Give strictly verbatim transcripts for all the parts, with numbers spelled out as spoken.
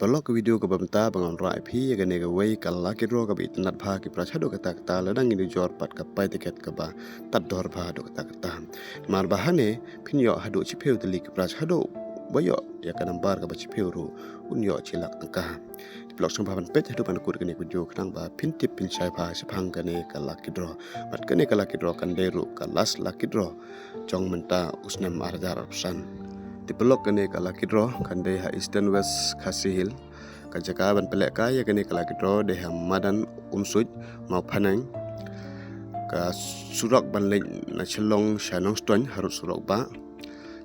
Paralok, ka video kaba mynta ba ngan wanrah ïa phi ïa kane kawei ka lucky draw kaba itynnad bha, ki prize haduh katta katta, lada ngin ujor pat ka pai tiket kaba tad dor bha haduh katta katta. Namar ba hangne phin ïoh haduh shiphew tylli ki prize, haduh ba ïoh ïa ka nambar kaba shiphew ruh un ïoh shi lak tyngka. Te paralok, sngewbha ban peit haduh ban kut kane ka video khnang ba phin tip phin shai bha shaphang kane ka lucky draw. Bad kane ka lucky draw kan dei ruh ka last lucky draw jong mynta u snem ar hajar arphew san. Te paralok, kane ka lucky draw kan dei ha Eastern West Khasi Hills. Ka jaka ban pynlehkai ïa kane ka lucky draw dei ha madan Umsuid, Mawphaneng. Ka surok ban leit na Shillong sha Nongstoiñ harud surok bah.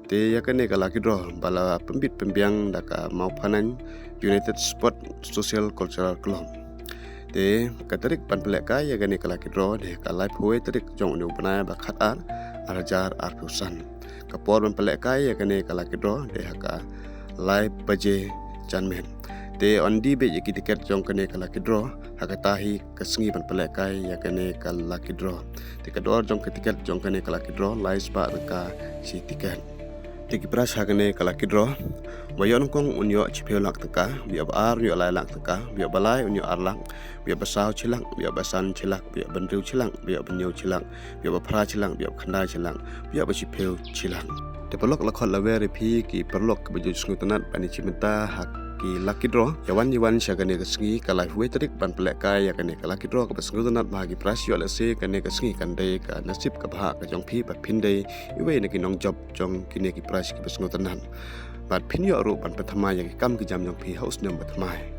Te ïa kane ka lucky draw ba la pynbit pynbiang da ka Mawphaneng United Sport Social Cultural Club. Te ka tarik ban pynlehkai ïa kane ka lucky draw dei ha ka laiphew wei tarik jong une u bnai ba khatar, ar hajar arphew san. Ka por ban pynlehkai ïa kane ka lucky draw dei ha ka lai baje janmiet. Te yn die beit ïa ki tiket jong kane ka lucky draw ha kata hi ka sngi ban pynlehkai ïa kane ka lucky draw. Te ka dor jong ka tiket jong kane ka lucky draw lai spah tyngka shi tiket. Te ki prize ha kane ka lucky draw, ba ïoh nyngkong un ïoh shiphew lak tyngka, ba ïoh ba ar un ïoh lai lak tyngka, ba ïoh ba lai un ïoh ar lak, ba ïoh ba saw shi lak, ba ïoh ba san shi lak, ba ïoh ba hynriew shi lak, ba ïoh ba hynñiew shi lak, ba ïoh ba phra shi lak, ba ïoh ba khyndai shi lak, ba ïoh ba shiphew shi lak. Te paralok, la khot la wer ïa phi ki paralok kiba ju sngewtynnad ban ïa sngewtynnad ha ki lucky draw. Ïa wan, ïa wan sha kane ka sngi, ka laiphew wei tarik ban pynlehkai ïa kane ka lucky draw kaba sngewtynnad bha ha ki prize. Ïoh lehse kane ka sngi kan dei ka nasib kaba ha ka jong phi, ba phin dei iwei na ki nongjop jong kine ki prize kiba sngewtynnad. Bad phin ïoh ruh ban pynthymmai ïa ki kam ki jam jong phi ha u snem ba thymmai.